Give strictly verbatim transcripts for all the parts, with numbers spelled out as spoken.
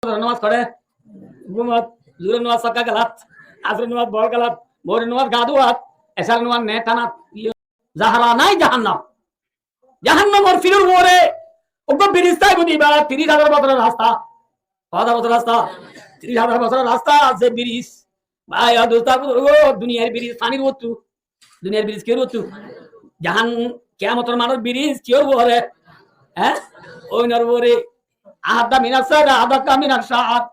Zohor nomaz fore, gúmot, Zuhur nomaz sokka gelat, Asor nomaz bol gelat, Mogorib nomaz gaa duwat, Esar nomaz ne tanat. Zahara nai jahannam. Jahannamor filor uore uggwá biris táibo de ibá tiris házar bosóror rasta. Ko házar bosóror rasta? Tiris házar bosóror rasta, ze biris. Bái, ó dustó, buzurgo, duniyar biris fanir uottú. Duniyar biris kiyór uottú? Jahan-, kiyamotor manor biris kiyór uore? Há? Óinor uore. Ahadda minas sada, ahadda minas saad.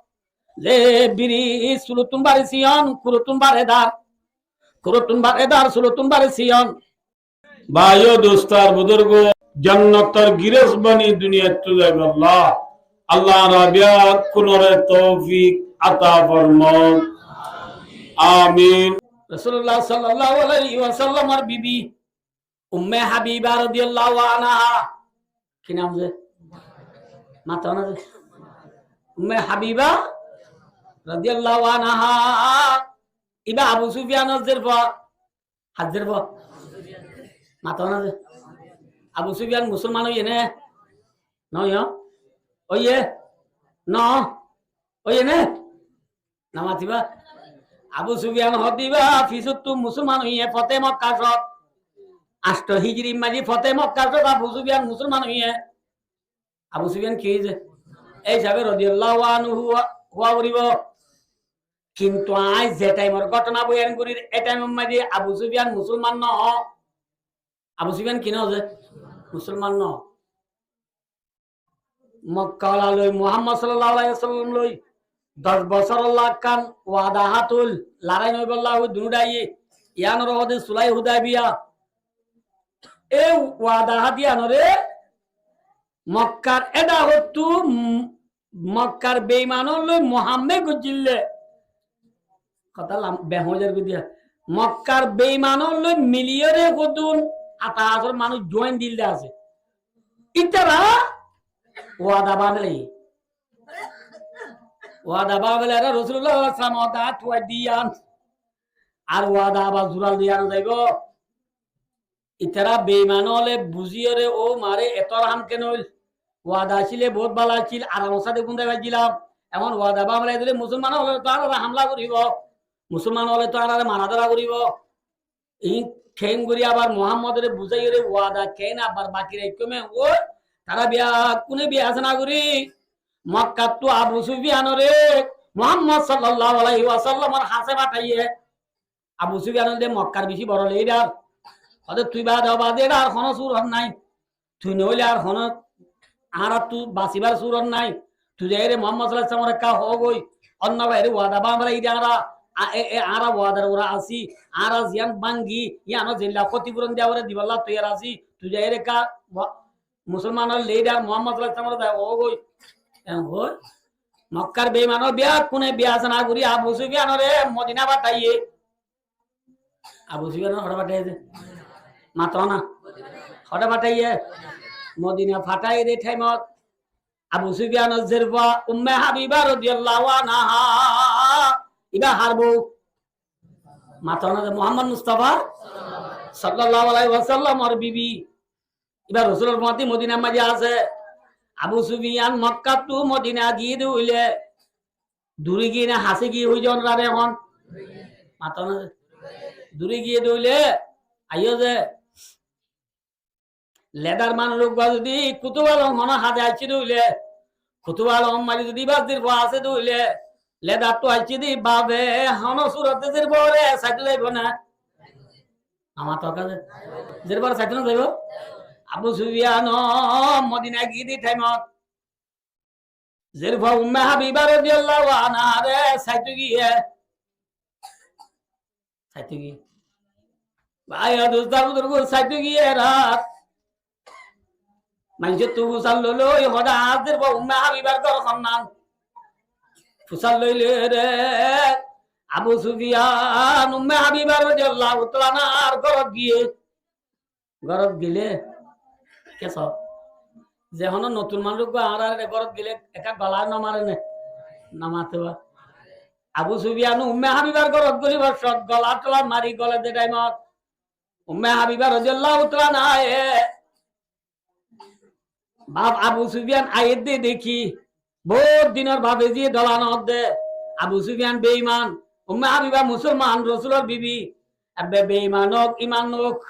Ze biris sulottún bari siyon, kurottún bari dar. Kurottún bari dar, sulottún bari siyon. Bái ó dustó ar buzurgo, jannator girós bani duniyaittú zaibolla Allah añára beggúnore toufik ata formok. Amin. Rosulullah sallallahu alaihi wasallamor bibi Umme Habiba radiyallahu anha. Ki nam ze? Mato na ze? Umme Habiba radiyallahu anha. Ibá Abu Sufiyanor zerfua. Házir bo? Mato na ze? Abu Sufiyan musolman óiye né? Noó. Óiye? Noó. Óiye né? Nomatiba. Abu Sufiyan hoó de ibá fisóttu musolman óiye Fote Mokka cót. Ancto hijiri mazi Fote Mokka cót Abu Sufiyan musolman óiye. Abu Sufiyan ki óiye? Ei hísabe radiyallahu anhu huwa, huwa foribo. Kintu añí ze thaimor gótona boyan gorir, e thaimor maze Abu Sufiyan musolman noó. Abu Sufiyan ki noó ze? Musolman noó. Mokka ola loi Muhammad sallallahu alaihi wasallam loi doc bosór ola ekkán wada hátoil, larái no óibolla hoói dunúdaye, yiánore hoó de Sulai Hudaibiya. E wada hát yiánore Mokkar eda hottú, mm, Mokkar beimanor loi Muhammad goijjíl de. Hotá lam-, behón zar goi diya. Mokkar beimanor loi miliyóre hodún ata asór manúic join dil de asé. Ítara wada báñgi. Wada báñgi, era Rosulullah sallallahu alaihi wasallam wada tuwai diyan. Ar wada abar zural diyan zaibo. Ítara beiman óle buzíyore, "Ó mare, etór ham ken óil? Wada accíl, bout bála accíl, aramor sáte gúmdai faijjílam. Ehón wada báñgi dile musolman óle to añáre hamla goríbo, musolman óle to añáre mara dóra goríbo." Iín keén gorí abar Muhammodore buzáiyore wada keén abar baki raikkó me, ó tará beggúne biyasana gorí Mokkattú Abu Sufiyanore Muhammod sallallahu alaihi wasallamor hañsé fataiye. Abu Sufiyan óilde Mokkar beci boro lidar. Hoó de, "Tui bade, bade, eçe ar honó surot nái. Tui noóile ar honó, añárattú basibar surot nái. Tui zaiyóre Muhammod sallallahu alaihi wasallamore ekká hoó goi. Onnabáire wada báñgi félai de añára, a, e, e, añára wadar uore así. Añára ziyán báñgi, yíanor zeilla hótifuron diya fore dibolla toiyar así. Tui zaiyóre ekká wa-, musolmanor lidar Muhammod sallallahu alaihi wasallamore zai hoó goi." Eén hoói Mokkar beimanor beggúne biyasana gorí Abu Sufiyanore Modina fataiye. Abu Sufiyanore hoçé fataiye de? Mato na. Hoçé fataiye? Modina fataiye de thaimot Abu Sufiyanor zerfua Umme Habiba radiyallahu anha. Ibá har bou? Mato na de, Muhammod Mustafa sallallahu alaihi wasallamor bibi. Ibá Rosulor fuáñti Modinar maze asé. Abu Sufiyan Mokkattú Modina giyé de óile, duri giyé ne hañsé giyé hoizo onrare ehón? Mato na. Duri giyé de óile, aiyó ze, ledar manúic uggwá zodi Kutubalong honó hade aiccé de óile, Kutubalong maze zodi ibá zerfua asé de óile, ledattú aiccé de babe honó surote zerfuare saitó zaibo na? Amar to kaze zerfuare saitó no zaibo? Abu Sufiyan Modina giyé de thaimot zerfua Umme Habiba radiyallahu anhare saitó giyé. Saitó giyé. Bái, dustó, buzurgo, saitó giyé rat. Maincóttu fusar loi loi, hoda añár zerfua Umme Habibar gór honnán. Fusar loi loi re, Abu Sufiyan Umme Habiba radiyallahu taala anhar górot giyé. Górot gile, kiyá? Ze honó notun manúic uggwá añárar górot gile ekká gola no mare né? No mate ba. Abu Sufiyan Umme Habibar górot gori bosót gola tola mari gole de thaimot Umme Habiba radiyallahu taala anha e, baf Abu Sufiyan aiyé de deki, Bout dinor bafe ziyé dola no de. Abu Sufiyan beiman, Umme Habiba musolman, Rosulor bibi. Ebbe beiman ók, iman ók,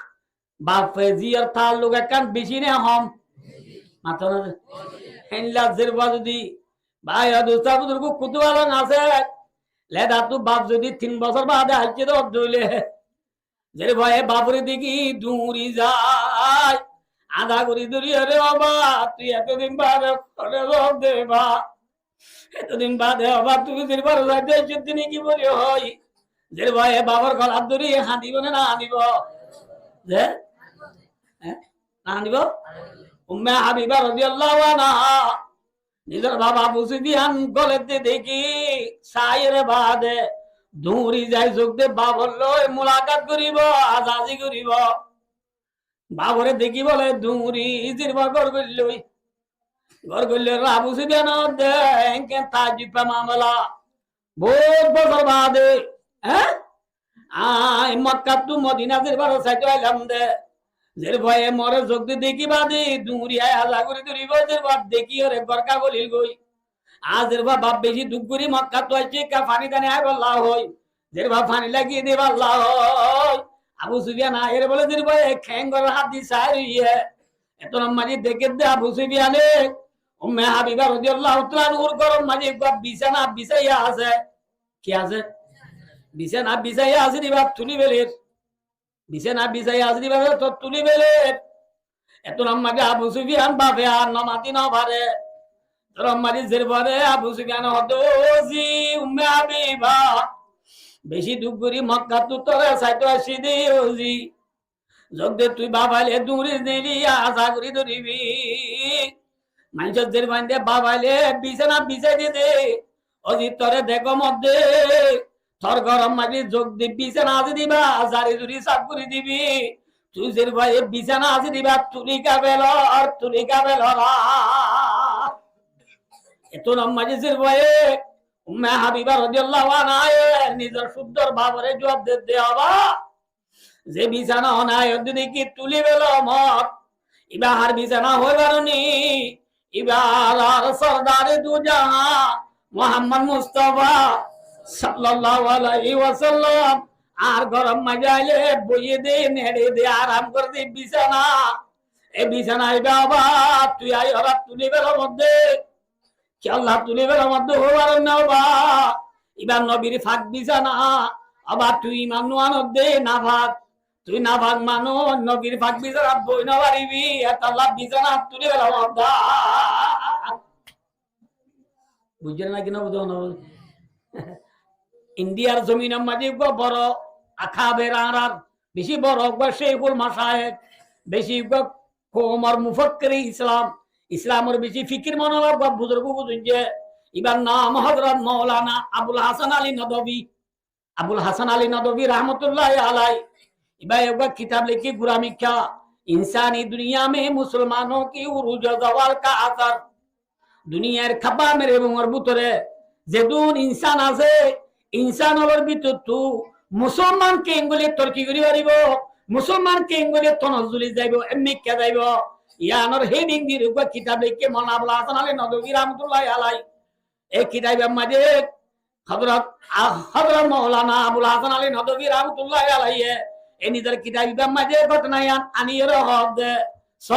bafe ziyór taalluk ekkán beci né hom? Mato na ze. Héndilla zerfua zodi, bái o dustó buzurgó, kutuwal asé, ledattu baf zodi tin bosór baade aiccé de óile, zerfuaye bafore deki duñri zai. Añza gorí dóri, "Ore baba, tui etodin baade hone zobde ba? Etodin baade baba tui zerfuare saito aiccó de niki?" buli hoi. Zerfuaye bafor golat dóri hañdibo né no hañdibo? Ze? Hé? No hañdibo? Umme Habiba rodiyallahu anha nizor baf Abu Sufiyan goledde deki saiyóre baade duñri zai zokde bafor loi mulakat goribo, azazi goribo. Bafore deki bole duñri zerfuar gór goillói. Gór goillói Abu Sufiyan de enke taajjub mamela. Bout bosór baade, hé? Añí Mokkattú Modina zerfuare saito ailam de. Zerfuaye more zokde deki baade duñri ai aza gorí dóribo, zerfua dekiyóre gór ka golil goi. Ar zerfua baf beci duk gorí Mokkattú aiccé, ekka fani dani aibálla hoi. Zerfua fani lagi dibálla hoi. Abu Sufiyan aiyóre bole zerfuaye kengor hát di sai roiye. Etun ammári dekédde Abu Sufiyane, Umme Habiba rodiyallahu taala anhur góror maze uggwá bisana bisaiya asé. Ki asé? Bisana bisaiya asé, iba tuli feler. Bisana bisaiya asé, iba to tuli feler. Etun ammári Abu Sufiyan bafe ar no mati no fare. Etun ammári zerfuare Abu Sufiyan hoó de, "Ó zi, Umme Habiba, beci duk gorí Mokkattú tore saito aiccí de, ó zi." Zokde tui bafaile duñri neli aza gorí dóribi. Maincór zerfuainde bafaile bisana bisai dede. Ó zi tore dekóm de. Tor góror maze zokde bisana asé de iba zari zuri saf gorí dibi. Tui zerfuaye bisana asé de iba tuli ka felor, tuli ka felor. Etun ammári zerfuaye Umme Habiba rodiyallahu anhaye nizor cuddor bafore juwab dedde, "Baba, ze bisana hone aiyó de deki tuli felom, iba har bisana hoi faro ni? Iba Allar sordare du jahan Muhammad Mustafa sallallahu alaihi wasallam añár góror maze aile boiye de, neçe de, aram gore de bisana. E bisana iba baba tui aiyóre tuli felom de." Kiyólla tuli felom de hoi faron na baba? Iba nobir fak bisana. Baba tui iman no anós de, nafak. Tui nafak manúc, nobir fak bisanat boi no faribi, etolla bisanat tuli felom de. Buijjó naki no buzó? Indiyar zominor maze uggwá boro akaber añárar, beci boro uggwá cekul macayek, beci uggwá koumor mufakkire Islam, Islamor beci fikir monor uggwá buzurg buzurg, ibar nam Hozrot Moulana Abul Hasan Ali Nodwi. Abul Hasan Ali Nodwi rahmatullahi alai, iba uggwá kitab leikké, gura mikká, Insani duniya mein musolmanon ki uruj zawal ka asar. Duniyar kabá mere bungor bútore zedún insan asé, insan ólor bútottu musolman keéngori torki gorí faribo, musolman keéngori tonozzuli zaibo, emmikká zaibo. Yiánor heding di uggwá kitab leikké Moulana Abul Hasan Ali Nodwi rahmatullahi alai. E kitab ibár maze Hozrot, a, Hozrot Moulana Abul Hasan Ali Nodwi rahmatullahi alaiye e nizor kitab ibár maze gótona yián aniyóre hoó de, só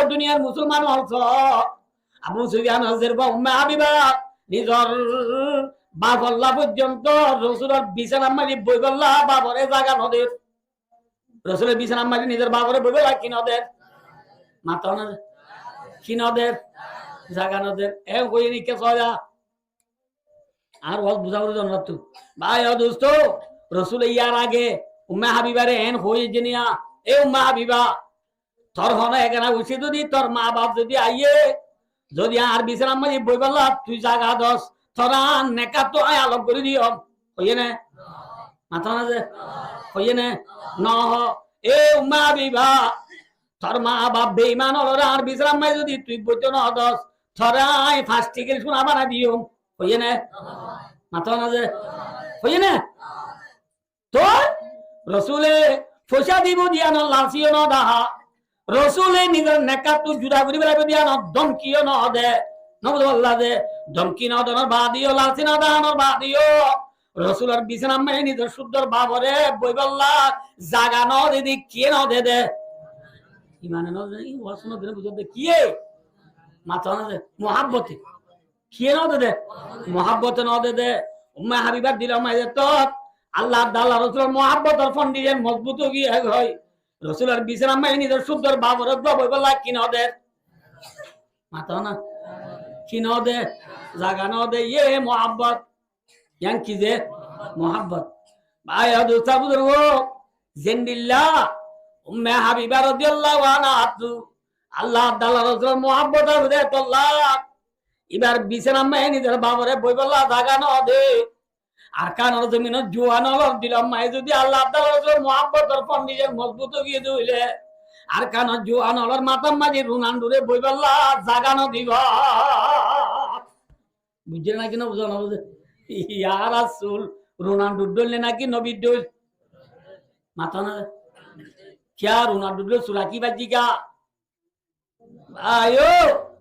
duniyar musolman ól só, Abu Sufiyan zerfua Umme Habiba nizor bafolla foijjonto Rosulor bisanar maze boibolla bafore zaga no der. Rosulor bisanar maze nizor bafore boibolla ki no der? Mato na ze. Ki no der? Zaga no der. E hoiye ni ke soya? Añár waz buzá foribo de no ttu. Bái o dustó, Rosule yar age Umme Habibare en hoiye de niya, "E Umme Habiba, tor hono egana ucit zodi tor ma baf zodi aiye, zodi añár bisanar maze boibolla tui zaga dos, tore añár nekattú añí alok gorí diyum." Hoiye ne? Mato na ze? Hoiye ne? No ho. "E Umme Habiba, tor ma baf beiman ólore añár bisanar maze zodi tui boito no dos, tore añí fañs tikil suna banai diyum." Hoiye ne? Mato na ze? Hoiye ne? Toi Rosule foisa dibo de yián lasiyo no dahá. Rosule nizor nekattú juda gorí felaibo de yián domkiyo no de. No buzó de? Dómki no donor baade yó, lasi no dahánor baade yó, Rosulor bisánar maze nizor cúddor baforé boibálla zaga no de de, kiyé no de de? Imane no de, i waz no de, buzó de, kiyé? Mató na de, muhábbote. Kiyé no de de? Muhábbote no de de. Umme Hábibar dilor maze to Allah taala Rosulor muhábbotor foundation mozbut ói giyé goi. Rosulor bisánar maze nizor cúddor baforé dua boibálla ki no de? Mató na. Ki no de? Zaga no de. Ye muhábbot. Yián ki ze? Muhábbot. Bái o dustó buzurgo, zendilla Umme Hábiba rodiyallahu anha attú Allah taala Rosulor muhábbotor uore tolla, ibar bisánar maze nizor baforé boibálla zaga no de. Arkanor zominor juwan ólor dilor maze zodi Allah taala Rosulor muhábbotor foundation mozbut ói giyé de óile, Arkanor juwan ólor matár maze Ronaldore boibálla zaga no dibo. Buijjó naki no buzó, no buzó? Ya Rasul, Ronaldo dóil naki nobir dóil? Mató na. Kiyá Ronaldo dóil suraki baijjé kiyá? Bái o,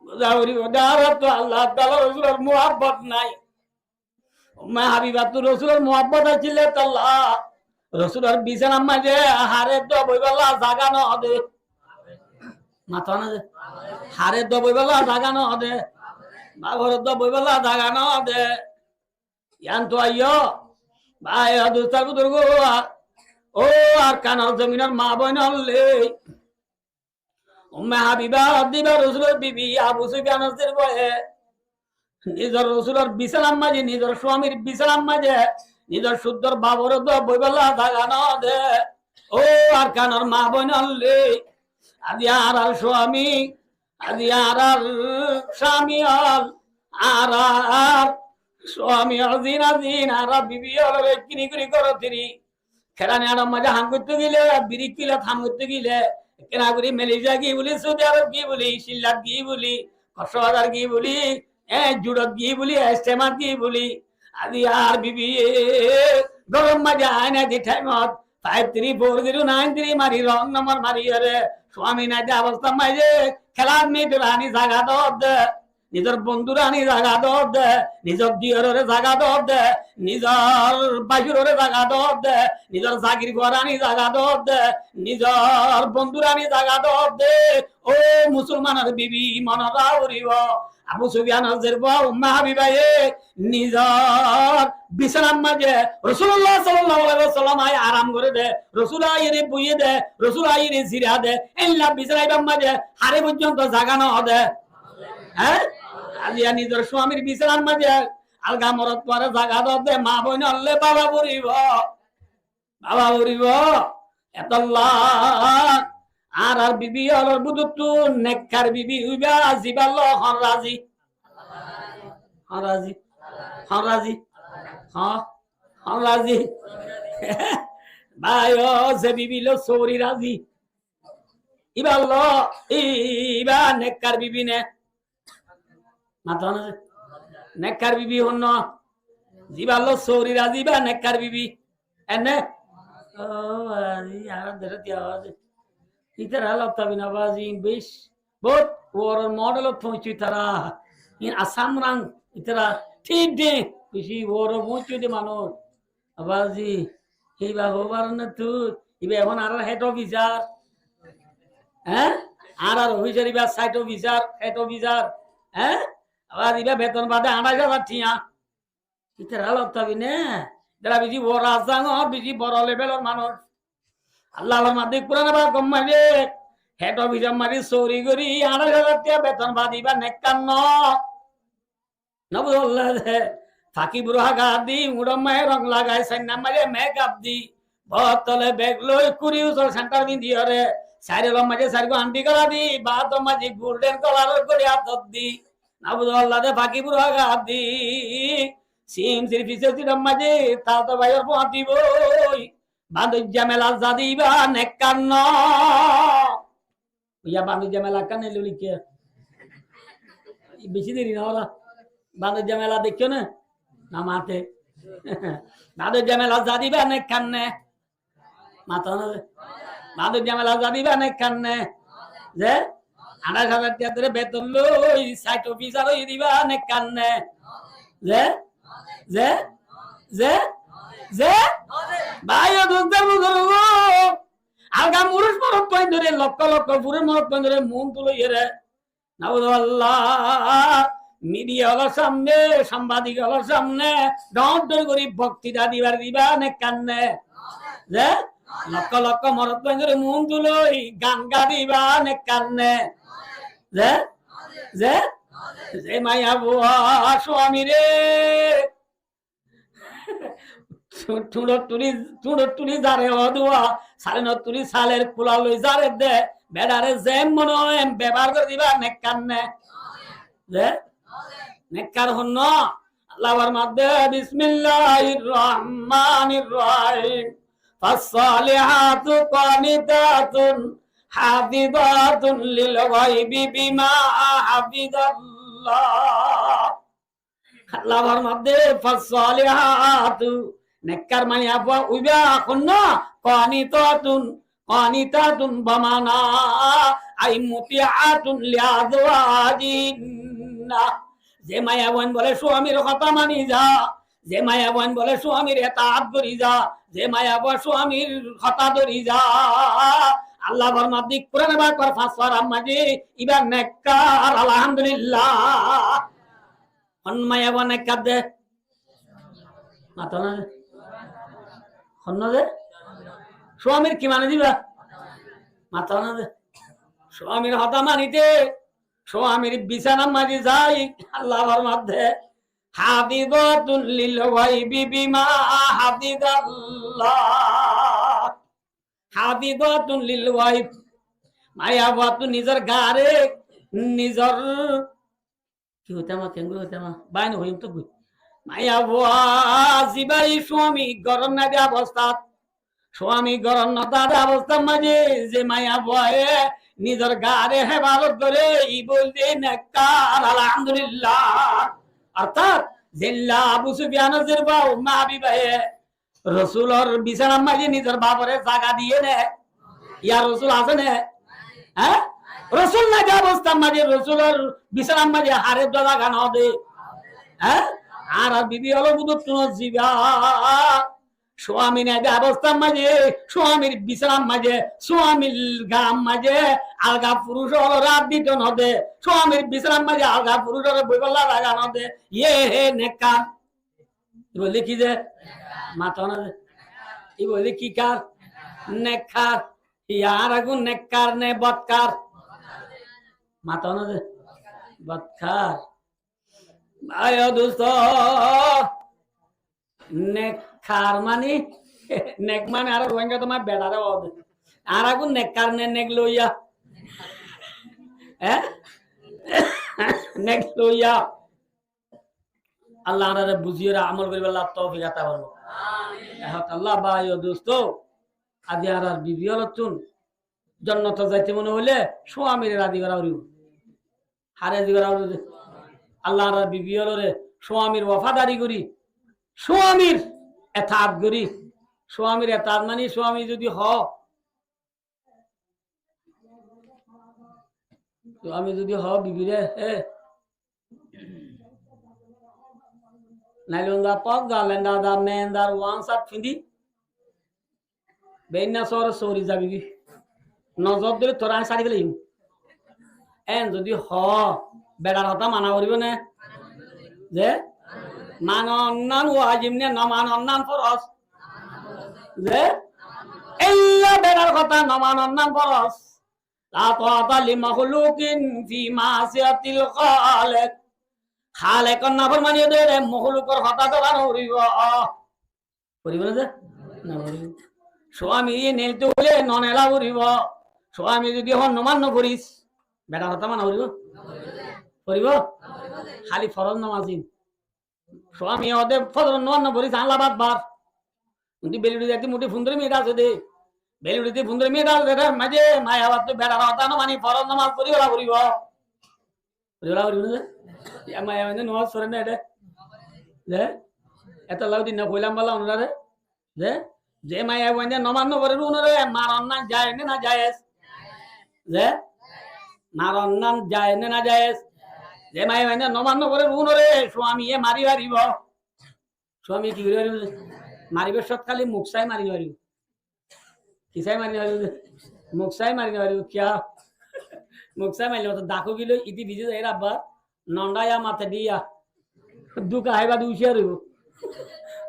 buzá foribo, dara to Allah taala Rosulor muhábbot nai. Umme Hábibattu Rosulor muhábbot accíl de tolla, Rosulor bisánar maze haré dua boibálla zaga no de. Mató na de. Haré dua boibálla zaga no de. Baforé dua boibálla zaga no de. Yián to aiyó. Bái o dustó buzurgo, o Arkanor zominor ma boin ókkol. Umme Hábiba diba Rosulor bibi Abu Sufiyanor zerboye nizor Rosulor bisánar maze, nizor suamir bisánar maze, nizor cúddor baforé dua boibálla zaga no de. O Arkanor ma boin ókkol, aijja añárar suami, aijja añárar suami ól, añárar suami ól zina zin, añárar bibi ólore kini kuri goro tiri. Kerani añárar maze ham goittó gile, biri kilat ham goittó gile, kena gori Malaysia giyé buli, Saudi Arab giyé buli, Shillong giyé buli, Koksbazar giyé buli, e, Judot giyé buli, Estemat giyé buli. Aijja añárar bibi goror maze aine di thaimot five three four zero nine three mari, wrong number mari ore, suami nai de obostár maze kelas mit ore ani zaga no de. Nizor bondure ani zaga no de, nizor diyorore zaga no de, nizor báiyorore zaga no de, nizor zagir fuaré ani zaga no de, nizor bondure ani zaga no de. O musolmanor bibi, mone raká foribo. Abu Sufiyanor zerbo Umme Hábibaye nizor bisánar maze Rosulullah sallallahu alaihi wasallam aiyóre aram goré de, Rosul aiyóre boiyé de, Rosul aiyóre zira de, eilla bisánar maze haré foijjonto zaga no de. Há? Aijja nizor suamir bisánar maze alga morot fuaré zaga no de, ma boin ókkol báfa foribo. Báfa foribo. Etolla añárar bibi ólor bútottu nekkar bibi óiba, ziballa hon razi? Hon razi? Hon razi? Hon? Hon razi? Bái o, ze bibi loi sóori razi, iballa, i-, iba nekkar bibi né? Mató na. Nekkar bibi hon no? Ziballa sóori razi iba nekkar bibi. Enne? O bái, añárar decót diya óiye. Ítara loftabi na bái, bec, bout uoror modelot foóñiccé ítara. In Assam rang, ítara thík de, beci uorot foóñiccé de manúc. Abaji, iba hobar na tui, iba ehón añárar head officer. Há? Añárar officer iba, site officer, head officer. Há? Abar iba beton bade añçáic házar tiañ. Ítara loftabi né? Ítara beci boro asangor, beci boro levelor manúc. Allah formar de Kuran pagor maze, head officer maze sóori gori añçáic házar tiañ beton bade iba nekkar no. Nobuzó Allah de, faki buru haga di, uñçor maze rong lagai, sainnar maze makeup di, botole beg loi, kuri usol sandal findi ore, sairolor maze sairgua andi gola di, baator maze golden coloror gori atot di. Nobuzó Allah de, faki buru haga di, sim sir fise sitor maze, tato baiyor fuañti boi, bandor zamela zadi iba nekkar no. Iya, bandor zamela ekkan elo likke. Beci deri no óla. Bandor zamela deikko né? Na mate. Bandor zamela zadi ba nekkar né? Mato na ze. Bandor zamela zadi ba nekkar né? Ze? Añçáic házar tiya dóri beton loi, site officer ói diba nekkar né? Ze? Ze? Ze? Ze? Bái o dustó buzurgó, alga muruc morot fuain dóri, lokko lokko furus morot fuain dóri, muúntu loiyóre, nauzubillá, midiya ólor samne, sambadik ólor samne, dhoóñr dhoóñr gorí boktita dibar diba nekkar né? Ze? Lokko lokko morot fuain dóri muúntu loi, gan ga diba nekkar né? Ze? Ze? Ze maiyafua suamire, thu-, thuñçot tuli, thuñçot tuli zare hoó de, salenot tuli saler kula loi zare de, beçare ze mone hoó en bebohar gorí diba nekkar né? Ze? Nekkar hon no? Allah formar de, bismilláhir rohmánir rohím. فالصالحات قانتات حافظات للغيب بما حفظ الله. Allah formar de, فالصالحات, nekkar maiyafua óiba hon no, قانتات, قانتات ba mana, أي مطيعات لأزواجهن. Ze maiyafuain bole suamir hotá mani za, ze maiyafuain bole suamir etaat gorí za, ze maiyafua suamir hotá dóri za, Allah formar de Kuran Pakor fañs farar maze, iba nekkar, alhamdulillah. Hon maiyafua nekkar de? Mato na de? Hon no de? Suamir ki mani diba? Mato na de? Suamir hotá manite, suamir bisánar maze zai, Allah formar de, حافظات للغيب بما حفظ الله. حافظات للغيب. Maiyafuattú nizor gaare, nizor, ki hoitam, kengori hoitam, bái no hoiyum to goi. Maiyafua ziba suami górot nai de obostát, suami górot no táke de obostár maze ze maiyafuaye nizor gaare hefazot gore, iba óilde nekkar, alhamdulillah. Ortát, zeilla Abu Sufiyanor zerfua Umma Habibaye Rosulor bisánar maze nizor bafore zaga diye né? Ya Rosul asé né? Há? Rosul nai de obostár maze Rosulor bisánar maze hare dua zaga no de? Há? Añárar bibi ólor bútottún ziba suami nai de obostár maze, suamir bisánar maze, suamir gaar maze alga furuc ólore át dito no de, suamir bisánar maze alga furuc ólore boibálla zaga no de, iye hé nekkar. Iba óilde ki de? Mato na de? Iba óilde ki kar? Nekkar. Iye añára gún nekkar né bodkar? Mato na de? Bodkar. Bái o dustó, nekkar mani, nek mani añára Ruáingga ttu mani beçare hoó de. Añára gún nekkar né nek loiya? Há? Nek loiya. Allah añárare buzíyore amol goríballa toufik ata formo. Ehón Allah bái o dustó, aijja añárar bibi ólottún jonnot zaite mone hoile suamire razi gora foribo. Hare razi gora foribo? Allah añárar bibi ólore suamir wafadari gorí, suamir etaat gorí. Suamir etaat mani suami zodi hoó, suami zodi hoó bibire, e, nailon za, pok za, lenda za, men za, wan sat findi, beinna sóore sóori zabi goi. Nozor dóri tore añí sári felaiyum. En zodi hoó, beçar hotá mana foribo né? Ze? Manonnan wajib né, no manonnan foros? Ze? Ella beçar hotá no manonnan foros. لا طاعة لمخلوق في معصية الخالق. Halekor naformani óile mohlukor hotá dóra no foribo. Foribo na ze? No foribo. Suami ye neilto hoile no neila foribo. Suami zodi hoó no man no foris, beçar hotá mana foribo? Foribo? Háli foros nomaz in. Suami hoó de fozoror nomaz no foris, añálla bad bar. Indi beli uthi zaite moti fundoro minit asé de. Beli uthite fundoro minit asé de, tar maze maiyafuattú beçar hotá no mani foros nomaz fori fela foribo. Fori fela foribo na ze? Ya maiyafuain de nomaz fore na ede? Ze? Etolla din na hoilam balla onórare. Ze? Ze maiyafuain de nomaz no fore, unóre maron na jaiz ne na jaiz? Ze? Maron nan jayez ne najayez? Ze maiyafuaine nomaz noforer, unore cuamiye mari faribó. Cuamiye ki gori faribó? Maribó, cót háli muk sai mari faribó. Ki sai mari faribó? Muk sai mari faribó. Kiya? Muk sai marile to daku gilo iti biji zai rabba. Nonda ya mate diya. Duka haiba du uciyar óibo.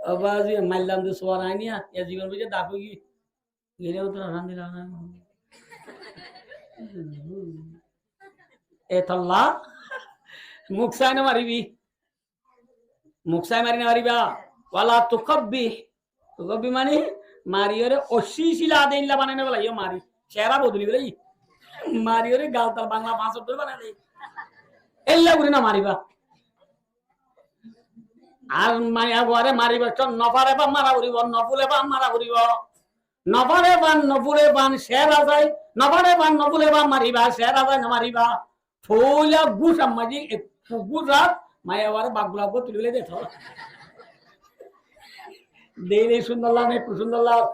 Abba, azi maillam de suwar ainiya. Ya zibon buje daku gi. Gele o to rahan dila na. E tolla. Muk sai no maribi. Muk sai mari no faribá. Wala tukabbih. Tukabbih mani mariyore occícila de illa banai no félaiyo mari. Cehera bodoli félaiyo. Mariyore galtal bangla fañs ottor banai de. Illa gori no mariba. Ar maiyafuare maribar cómot no fare fán mara foribo, no fule fán mara foribo. No fare fán, no fule fán, cehera zai, no fare fán, no fule fán mariba, cehera zai no mariba. Foila gúsar maze ekku gúsat maiyafuare baggula gua tuli félai de to. Deile cúndor lage ne, ku cúndor lage?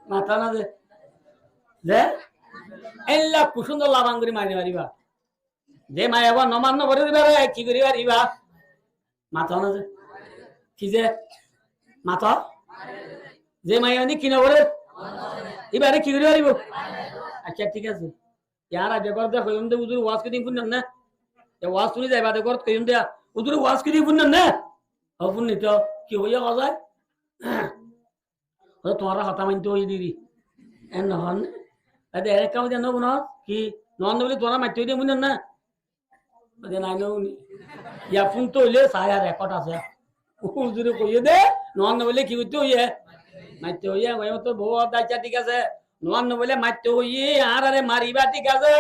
Mata na ze. Ze? Ella ku cúndor lage fán gori mari no fariba. Ze maiyafua nomaz no fore de ibare ki gori fariba? Mata na ze. Ki ze? Mata? Ze maiyafuaine ki no fore? Ibare ki gori faribo? Acca, thík asé. Yar age gór de hoiyum de, "Uzur, waz ki din fúinnon na?" E waz fúni zaiba de gór hoiyum de, "Uzur, waz ki din fúinnon na?" Ho fúnni to, ki hoiye hozai? Hozai tuáñra hotá mainte hoiye diri. En no hon. Ade ek kam de no fúno, ki no hon buli tuáñra maite hoiye de fúinnon na? Ade nai no fúni. Ya fúnto hoile sai ar rekod asé. Huzure hoiye de, nomaz no foille ki goitto hoiye? Maitto hoiye, hoi to bou hoda, acca, thík asé. Nomaz no foille maitto hoiye, añárare mariba, thík asé.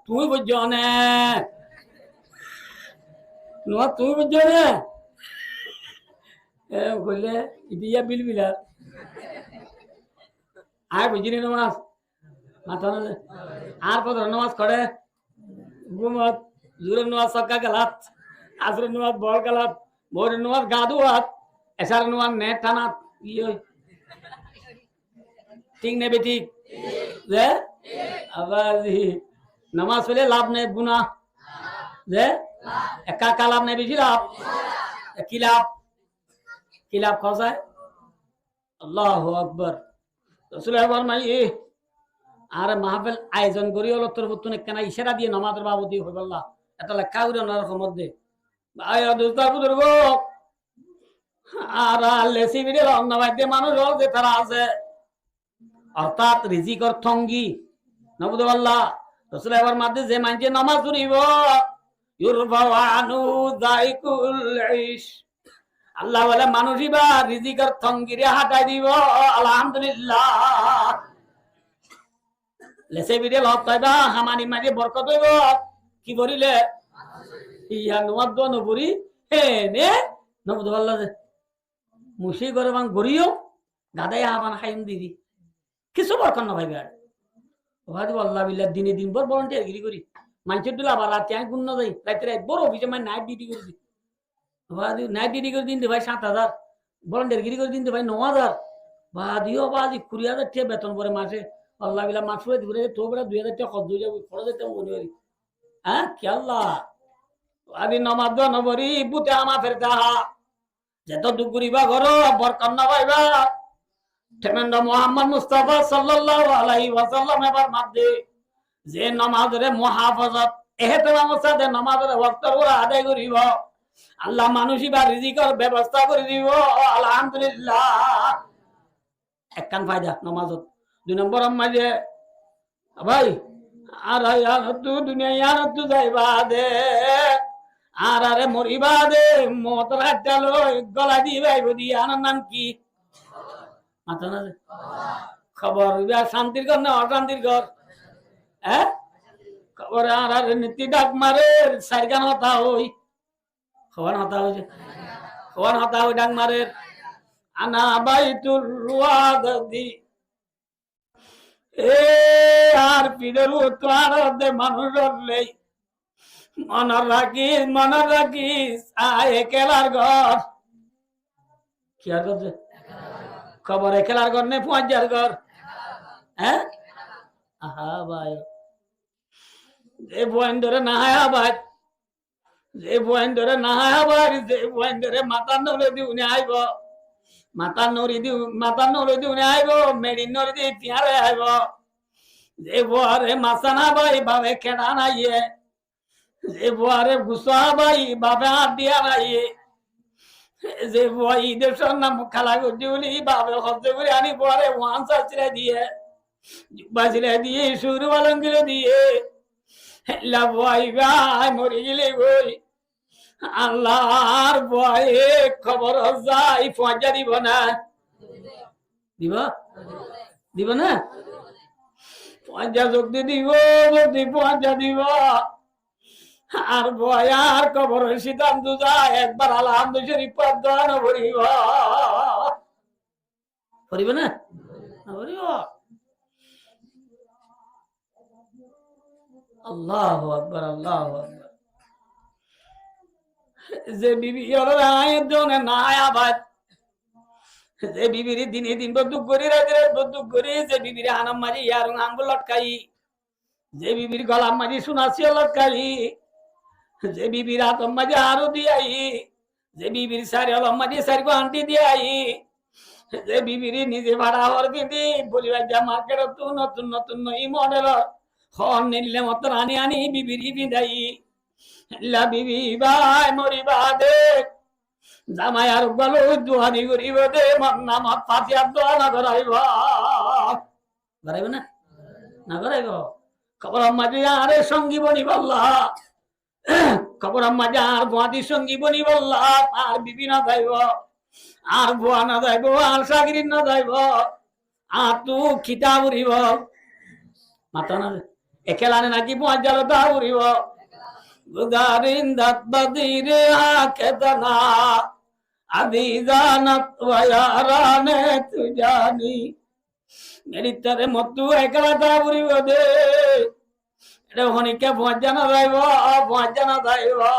Tuñí buijjó né? Nomaz tuñí buijjó né? E, hoile, idiya bilbila. Añí buijjí ni nomaz? Mata na ze. Añár fozoror nomaz hoçé? Gúmot. Zuhuror nomaz sokka gelat, asror nomaz bol gelat, mogoribor nomaz gaa duat, ecar nomaz net thanat. Ki oi? Thík ne bethík? Ze? Abar zi. Nomaz foille laf ne guna? Ze? Ekka ekka laf ne beci laf? Ki laf? Ki laf hoó sai? Allahu Akbar. Rosule formaiye, añára mahfil ayojon gorí ólar torfóttun ekkena icára diye nomazor babute hoibolla. Etolla kawir onar homot de. Bái o dustó buzurgo, añára lesi bidel onno baidde manúc ókkol ze tara asé, ortát rizikor tongi, no buzó balla. Rosule formaidde ze maincé nomaz foribo, yurfau anhu daikul ish. Allah bole, manúc ibar rizikor tongire hatai dibo. Alhamdulillah. Lese bidel hot hoiba, hamani maze borkot oibo. Ki gorile? Iya, nomaz dua no fori, hene nomaz dua Allah de. Musi gore ban goriyo, gadai haban haim didi. Kissú borkot no faiba ar. Oba de Allah billah dine din bor volunteer giri gori. Maincor dula abar rati añí gum no zai. Rati rait bor office e mai night duty gori di. Oba de night duty gori din de bái sát házar. Volunteer giri gori din de bái no házar. Badi oba de kuri házar tiya beton pore mase. Allah billah mas fura di fura de to bera dui házar tiya hot dui jabo. Fora de to mone gori. Há? Ki Allah? Oba de nomaz do no fori, bute ama ferta ha. Zeto duk guriba goro, borkot no faiba. Tremendo Muhammad Mustafa sallallahu alaihi wasallam e formaidde, ze nomazore muhafazot, ehtemamor sáte nomazore woktor fore adai guribo, Allah manúc ibar rizikor bebosta gori dibo. Alhamdulillah. Ekkán faida nomazot. Dui nombor maze, bái, añára iyanottú, duniyai iyanottú zaiba de, añárare moriba de, moutor hattá loi golai di faibo de, iyanor nam ki? Mato na ze. Kobor iba cántir gór né ocántir gór? Há? Kobore añárare niti dhak marer, sairgán hotá hoi. Hoón hotá hoiye? Hoón hotá hoi dhak marer? Ana baitul wahdi. E, añár fiçor uore añáre de manúc ókkol. Mone rakis, mone rakis, añí ekelar gór. Kiyar gór de? Kobor ekelar gór né fuañjar gór? Há? Aha, bái. Ze fuaindóre no háiba, ze fuaindóre no háiba, ze fuaindóre matár noledi uní háibo, matár noledi, matár noledi uní háibo, meçir noledi fiáñre háibo. Ze fuare mas no háiba, bafe keñça no háiye. Ze fuare gusto no háiba, bafe añçí no háiye. Ze fua Ide cónna muk kala goijjé buli bafe hozzé gorí aní fuare uán sasílai diyé, jubba sílai diyé, cúru falong gílai diyé. Hélla fua ibá mori gilé goi, Allar fuaye kobor zai fuañjja dibo né? Dibo? Dibo né? Fuañjja zodi dibo, zodi fuañjja dibo. Ar fuaye ar kobor cítan duzai ekbar Alhamdu Córif fora no foribo? Foribo né? No foribo. Allahu Akbar, Allahu Akbar. Ze bibi yólore aññí done no háiba, ze bibire dine din bodduk gorí, raite rait bodduk gorí, ze bibire hanor maze yarung hambul lotkai, ze bibir golar maze cúnar siyó lotkai, ze bibir átor maze añru diyai, ze bibir sair olor maze sair gua añçí diyai, ze bibire nize fara hor findi boli baijja marketottú notun notun noi modelor hor nille mottor aní aní bibire findai. Hélla bibi ibá mori bade zamai ar uggwá loi duani goribo de, mor namot fatihar dua no goraibo. Goraibo né? No goraibo. Koboror maze añáre songi bonibálla, koboror maze añár fuañti songi bonibálla añár bibi no zaibo, añár fua no zaibo, añár sagirit no zaibo. Añáttu kitab foribo. Mato na. Ekela ne naki fuañjja loi foribo? Guzarin dat badire ha ketna, azizanat wa yarane tu jani. Meçittare mottú ekela foribo de. Ere honikka fuañjja no zaibo, fuañjja no zaibo.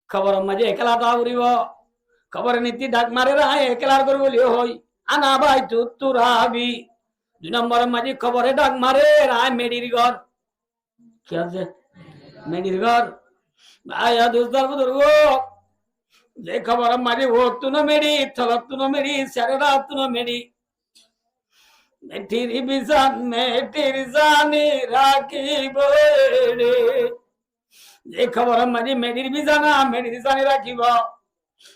Koboror maze ekela foribo. Kobore nitti dhak mare, aññí ekelar gór buli hoi. Ana baitut turabi. Dui nomboror maze kobore dhak mare, aññí meçir gór. Ki asé? Meçir gór. Bái ar dustó buzurgo, ze koboror maze uottú no meçi, tolottú no meçi, serettú no meçi, meçir bisan, meçir sani rakibo re. Ze koboror maze meçir bisana, meçir sani rakibo,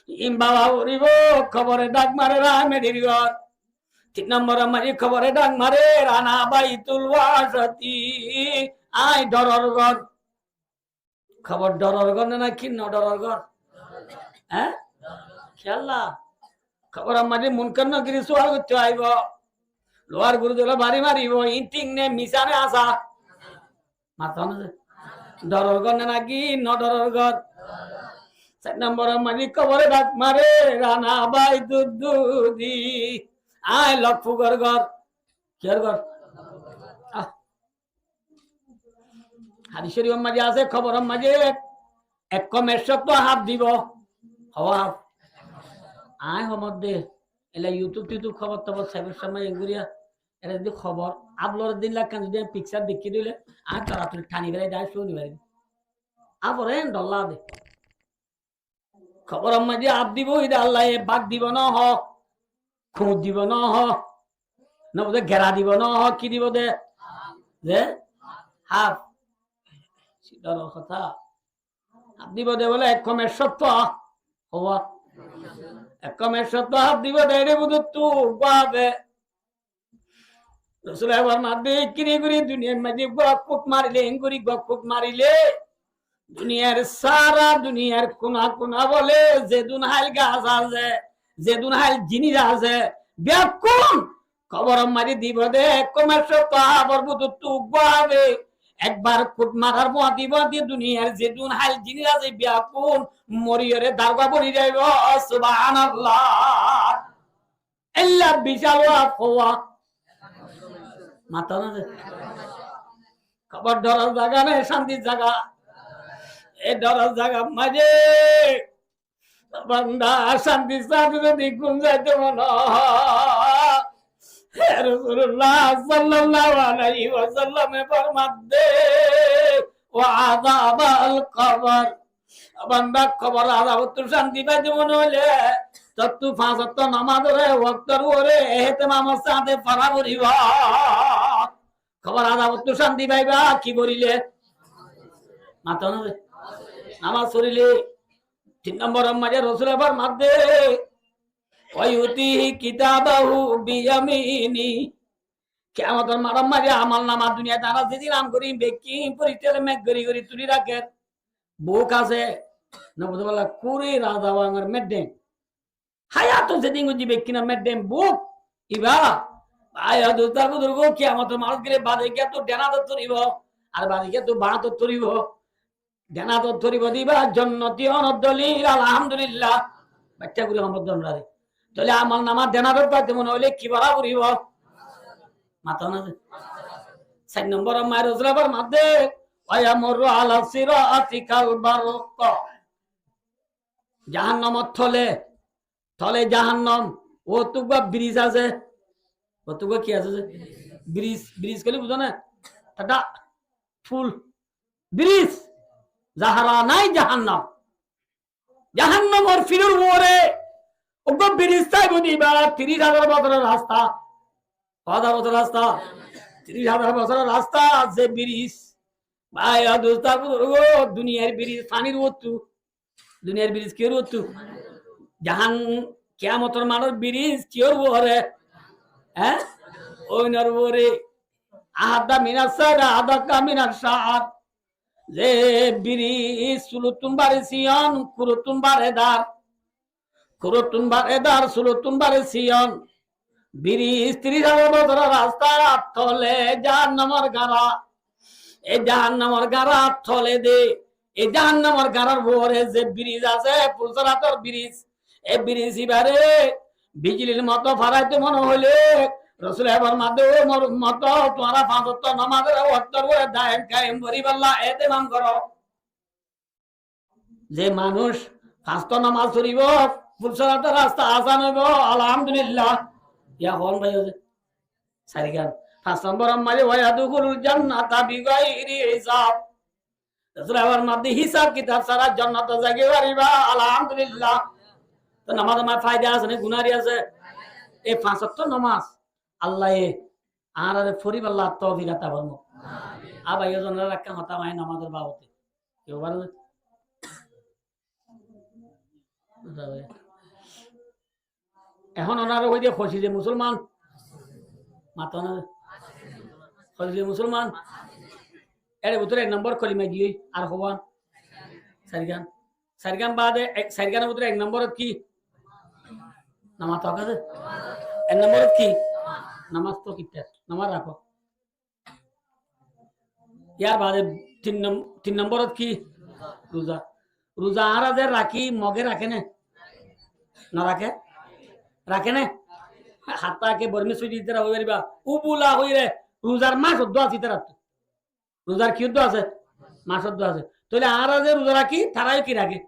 in baba foribo, kobore dhak mare, aññí meçir gór. Tin nomboror maze kobore dhak mare, ana baitul wasati, aññí dhoror gór. Kobor dhoror gór ne naki no dhoror gór? Há? Kiyólla? Koboror maze Munkar Nakir sual goitto aibo. Luar guru dole bari maribo, in thík ne misá ne asá? Mato na ze. Dhoror gór ne naki no dhoror gór? Sair nomboror maze kobore dhak mare, ana baitut dudi, aññí lokfugor gór. Kiyór gór? Ah. Hadis corifor maze asé, koboror maze ek kom ek cót háf dibo. Hoó háf? Aññí hom de. Ela YouTube titube kobor tobor saibar somot engoriya, era zodi kobor háf lore din lakkan zodi aññí piksar dekí dile, aññí toratori thani berai de, aññí cúni berai de. Aññí fore en dholla de. Koboror maze háf dibo, ida Allaye bak dibo no hoó, kuñt dibo no hoó, no buzó gera dibo no hoó, ki dibo de? Ze háf. Sidda hotá. Háf dibo de bole ek kom ek cót. Hoó? Ek kom ek cót háf dibo de, ere buzó tu gua de. Rosule formade, ikkiri gori duniyar maze gua kut marile, engori gua kut marile, duniyar sara, duniyar kuna kuna bole, zedún hail gas asé, zedún hail jinis asé, bekkún koboror maze dibo de, ek kom ek cót háfor bútottu gua de. Ekbar kut marar fuañti fuañti duniyar zedún hail jinis asé, bekkún moriyore dargua boni zaibo. Subhanallah. Ella bical waf hoó? Mato na ze. Kobor dhoror zaga ne cántir zaga? E dhoror zagar maze banda cántir sáte zodi gúm zaito mone hoó, Rasulullah sallallahu alaihi wasallam e formadde, "Wa azabal qabr." Banda, kobor azabottú cánti faito mone óile, tottú fañs ottó nomazoré októr uore ehtemamor sáñte fora foribó. Kobor azabottú cánti faiba ki forile? Mato na ze? Nomaz forile. Tin nombor maze Rosule formadde, "Wa yutihi kitabahu biyamini." Kiyamotor maçor maze amolnama duniyait añára zedin ham gorí, bekkín foristaye meg gorí gorí tuli raker. Buk asé, no buzó balla, kuri raza wangor meddem. Hayato zedin goijjí bekkínor meddem buk. Iba, bái o dustó buzurgo, kiyamotor maçot gele baade giyá to dhen át ot foribo, ar baade giyá to bá át ot foribo. Dhen át ot foribo de iba jonnoti ónor dolil, alhamdulillah. Bacca guri hom dóri. Tóile amolnama dhen át ot faito mone óile ki fora foribo? Mato na ze? Sair nombor maze Rosule formadde, "Wa yamurru ala sirati kal barq." Jahannamor tole, tole jahannam, uottú uggwá bridge asé. Uottú uggwá ki asé ze? Bridge, bridge hoile buzó né? Tada, ful. Bridge. Zahara nai jahannam. Jahannamor firor uore uggwá bridge táibo de iba tiríc házar bosóror rasta. Házar bosóror rasta. Tiríc házar bosóror rasta, ze bridge. Bái o dustó buzurgo, duniyair bridge fanir uottú. Duniyair bridge kiyór uottú? Jahan-, kiyamotor maçor bridge kiyór uore? Há? Óinor uore. Ahadda minas sar, ahadda minas sar. Ze bridge sulottún bare siyon, kurottún bare dar. Kurottún bare dar, sulottún bare siyon. Bridge tiríc házar bosóror rasta, tole jahannamor gara. E jahannamor gara tole de. E jahannamor garar uore ze bridge asé, Fulsirator bridge. E bridge ibare bijilir moto faraito mone óile, Rosule formadde, "Ó mor ummoto, tuáñra fañs ottó nomazoré októr uore daim kaim foribolla ehtemam goró." Ze manúic fañs ottó nomaz foribo, Fulsirator rasta asan óibo, alhamdulillah. Yá hon bái asé? Sairgán. Fañs nombor maze, "Wa yadkhulul jannata bigairi hisab." Rosule formadde, "Hisab kitab sára jonnot zai fariba, alhamdulillah." Tóile nomazor maze faida asé né gunáh asé? E fañs ottó nomaz Allaye añárare foribolla toufik ata formok. Amin. Abar yó zonora rakká hotá maze nomazor babote. Keu baro? Ehón onarare hoiye de hosize musolman. Mato na. Hosize musolman. Ere bútore ek nombor kolima giyói, ar hoiba? Sairgán. Sairgán bade ek, sairgánor bútore ek nombor ki? Nomaz to asé. Ek nombor ki? Nomaz to kitta? Nomaz rakó. Yar bade tin nom-, tin nombor ki? Ruza. Ruza añára ze rakí, Moge raké né? No raké? Raké né? Hatta ke Bormi sóidi itara hoi fariba, ubula hoire, ruzar mac uddú asé itarattu. Ruzar ki uddú asé? Mac uddú asé. Tóile añára ze ruza rakí, tará yó ki raké?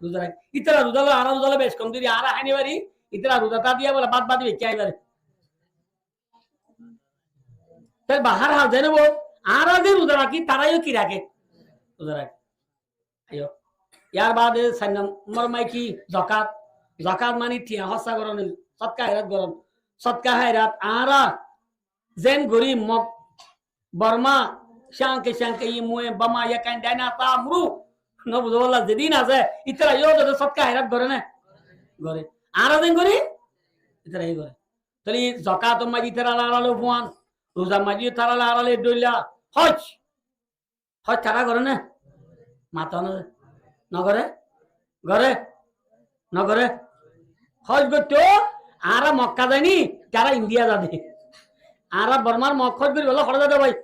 Ruza raké. Itara ruza loi, añára ruza loi bec kom deri, añára hái no fari, itara ruza ta diya bole bát bát beci hái fare. Tóile bahar hal zene bo, añára ze ruza rakí, tará yó ki raké? Ruza raké. Aiyó. Yar bade sair nombor maze ki? Zakat. Zakat mani tiañ hóssa goron, sodka hairat goron. Sodka hairat añára zen gorí Mog, Borma, Shanke, Shanke, Imue, Bama, Yakain, Daina, Tamru. No buzó balla, zedin asé, itara yó de sodka hairat gore né? Gore. Añára zen gorí, itara yó gore. Tóile zakat maze itara añárale fuan, ruza maze itara añárale dhoilla, hoj. Hoj tará gore né? Mato na. No gore? Gore? No gore? Hoj goitto, añára Mokka zai ni, tará India za de. Añára Bormar Mog hoj goribolla hore za de bái.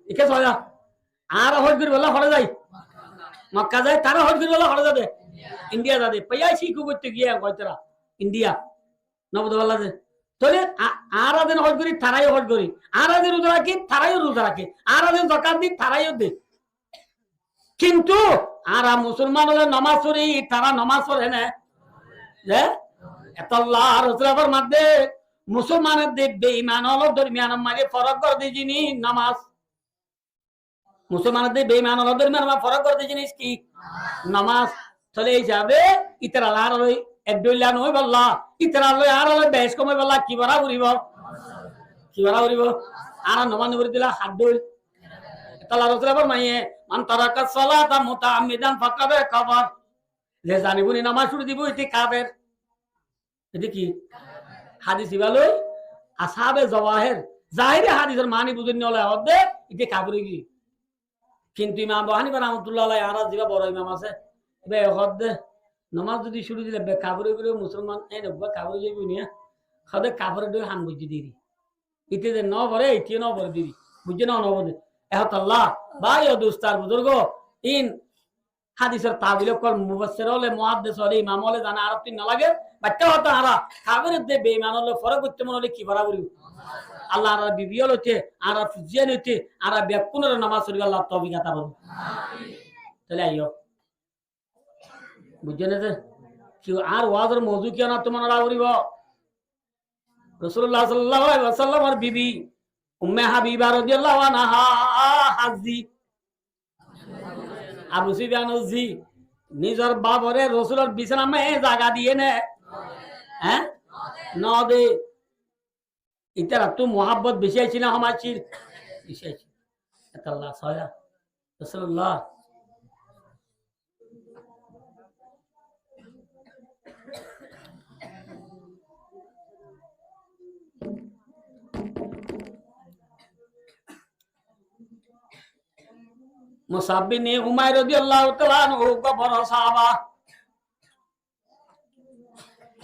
Ike soya. Añára hoj goribolla hore zai. Mokka zai, tará hoj goribolla hore za de. India za de. Paiya siku goitto giye goitara. India. No buzó balla ze. Tóile a-, añára zen hoj gorí, tará yó hoj gorí. Añára zen ruza rakí, tará yó ruza raké. Añára zen zakat di, tará yó de. Kintu añára musolman ókkole nomaz forí, tará nomaz fore né? Ze? Etolla Rosule formadde, Musolman edde beiman ókkolor dormiyanor maze forók gorédde zinis nomás. Musolman edde beiman ókkolor dormiyanor maze forók gorédde zinis ki? Nomás. Tóile ei hísabe ítarar loi añárar loi ek dhoilla no óibolla, ítarar loi añárar loi bec kom óibolla ki fora foribo? Ki fora foribo? Añára nomás no fori dile hát dhoil. Etolla Rosule formaiye, "Man taraka salata mutaammidan faqad kafar." Ze zani buni nomás cúri dibo, íte kafer. Ede ki? Hadis iba loi ashabe zawaher, zahiri hadisor mani buzon no loi hoódde, ede kafir ói giyé. Kintu Imam Abu Hanifa rahmatullah alaih, añárar ziba boro imam asé, iba hoódde, nomás zodi cúri dile be kafir ói giyé, musolman, e no, be kafir ói giyé, hoódde kafir dóri ham goijjé deri. Ite ze no fore, ite no fore deri. Buijjó né, no fore. E hotá lla, bái o dustó ar buzurgo, in hadisor tawil ókkol mufassir ókkole, muhaddis ókkole, imam ókkole zana añárattú no lage. Batte hotá añára kafer edde beiman ókkolor loi forók goitté mone óile ki fora foribo? Allah añárar bibi ókkol óite, añárar fuain óite, añára bekkúnore nomás foribar Allah toufik ata forok. Tóile aiyó. Buijjó né ze? Ki añár wazor mouzu ki, onottú mone raká foribo. Rosulullah sallallahu alaihi wasallamor bibi Umme Habiba radiyallahu anha hazi. Abu Sufyan hazi. Nizor bafore Rosulor bisánar maze zaga diye né? Há? No de. Ítarattú muhabbot beci accíl né hom accíl? Beci accíl. Etolla soya. Rosulullah. Musab bin Umair radiyallahu ta'ala anhu uggwá boro sahaba.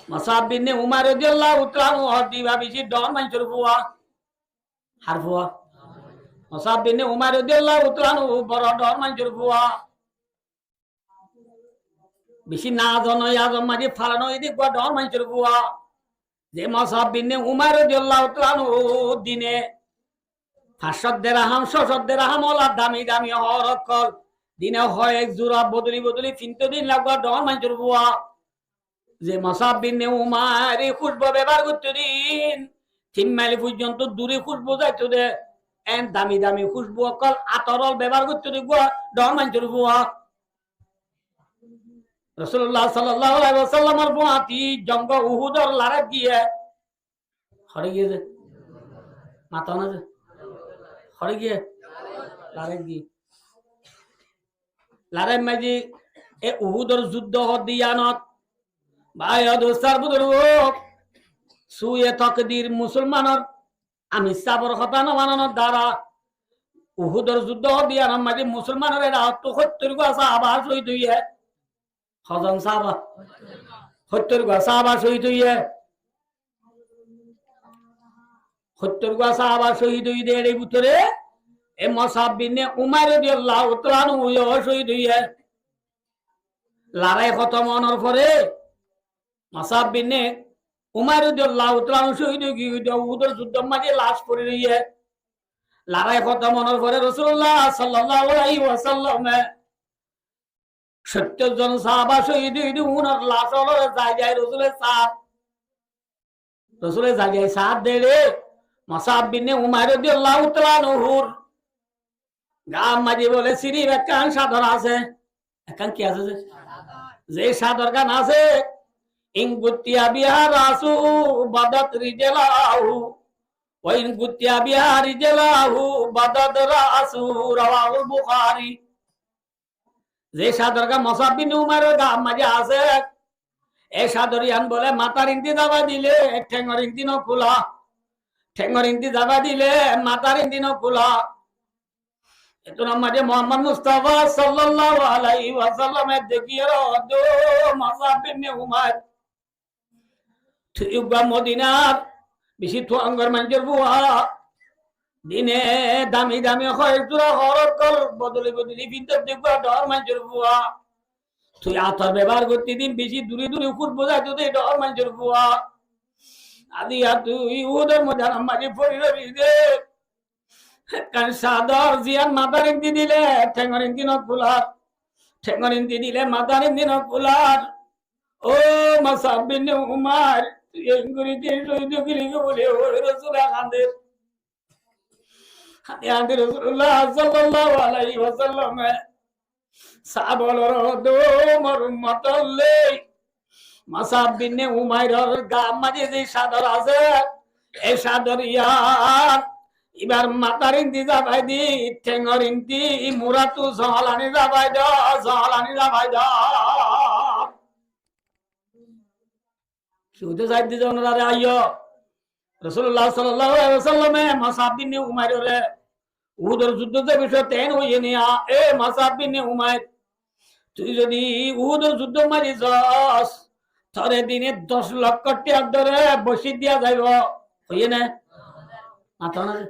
Musab bin Umair radiyallahu ta'ala anhu hoódde iba beci dhoóñr maincór fua. Hár fua? Musab bin Umair radiyallahu ta'ala anhu boro dhoóñr maincór fua. Beci nazor yador maze falano óiye de uggwá dhoóñr maincór fua. Ze Musab bin Umair radiyallahu ta'ala anhu dine fañs cót derham, só cót derham ola dami dami hóor ókkol dine hoek zura bodoli bodoli finto de uggwá dhoóñr maincór fua. Ze Musab bin Umair kúcbu bebohár goitto de, tin mail foijjonto dure kúcbu zaito de, en dami dami kúcbu ókkol ator ókkol bebohár goitto de uggwá dhoóñr maincór fua. Rosulullah sallallahu alaihi wasallamor fuañti jonge Uhudor loráit giyé. Hoçé giyé ze? Mato na ze? Hoçé giyé? Loráit giyé. Loráir maze e Uhudor juddó hoódde iyanot, bái o dustó ar buzurgo, suye tokdir musolmanor amir sábor hotá no mananor dara Uhudor juddó hoódde iyanor maze musolmanor erattú hóttor gua sahaba cóhid óiye. Hozon sahaba? Hóttor gua sahaba cóhid óiye. Hóttor gua sahaba cóhid óiye de, er bútore e Musab bin Umair radiyallahu ta'ala anhu yó cóhid óiye. Lorái hótom ónor fore Musab bin Umair radiyallahu ta'ala anhu cóhid ói giyé de, Uhudor juddór maze lac fori roiyé. Lorái hótom ónor fore Rosulullah sallallahu alaihi wasallame sóttor zon sahaba cóhid óiye de, unor lac ókkol zai zai Rosule saár. Rosule zai zai saár de, Musab bin Umair radiyallahu ta'ala anhur gaar maze bole sirif ekkán cador asé. Ekkán ki asé ze? Ze cador gán asé, "In guttiya biha ra'suhu badat rijlahu, wa in guttiya biha rijlahu badat ra'suhu." Rawahul Bukhari. Ze cador gán Musab bin Umairor gaar maze asé, e cador iyan bole matar indi zabai dile thengor indi no kúla, thengor indi zabai dile matar indi no kúla. Etún maze Muhammad Mustafa sallallahu alaihi wasallame dekíyore hoódde, "Musab bin Umair, tui uggwá Modinar beci tuáñgor maincór fua, dine dami dami hoek zura hóor ókkol bodoli bodoli finto de uggwá dhoóñr maincór fua. Tui ator bebohár goitto de, beci dure dure kúcbu zaito de dhoóñr maincór fua. Aijja tui Uhudor moidanor maze fori roibi de." Ekkán cador ziyán matar indi dile thengor indi no kúlar, thengor indi dile matar indi no kúlar. Ó Musab bin Umair, Tui eñgori de cóhid ói geli goi buli Rosule hañder. Hañdi hañdi Rosulullah sallallahu alaihi wasallame sáhaba ókkolore hoó de, "Ó mor ummot ókkol, Musab bin Umairor gaa mazé ze cádor asé, e cádor yián ibar matár indi zafai di, théngor indi, muráttu sóñlani zafai do, sóñlani zafai do." Ki hoité saidde, "Zon, ónora aiyó." Rosulullah sallallahu alaihi wasallame Musab bin Umairore Uhudor juddot ze bicóre teén hoiyé né, "E Musab bin Umair, tui zodi Uhudor juddot mari zos, tore dine doc lokko thiañ dóri boci diya zaibo." Hoiyé né? Mato na ze.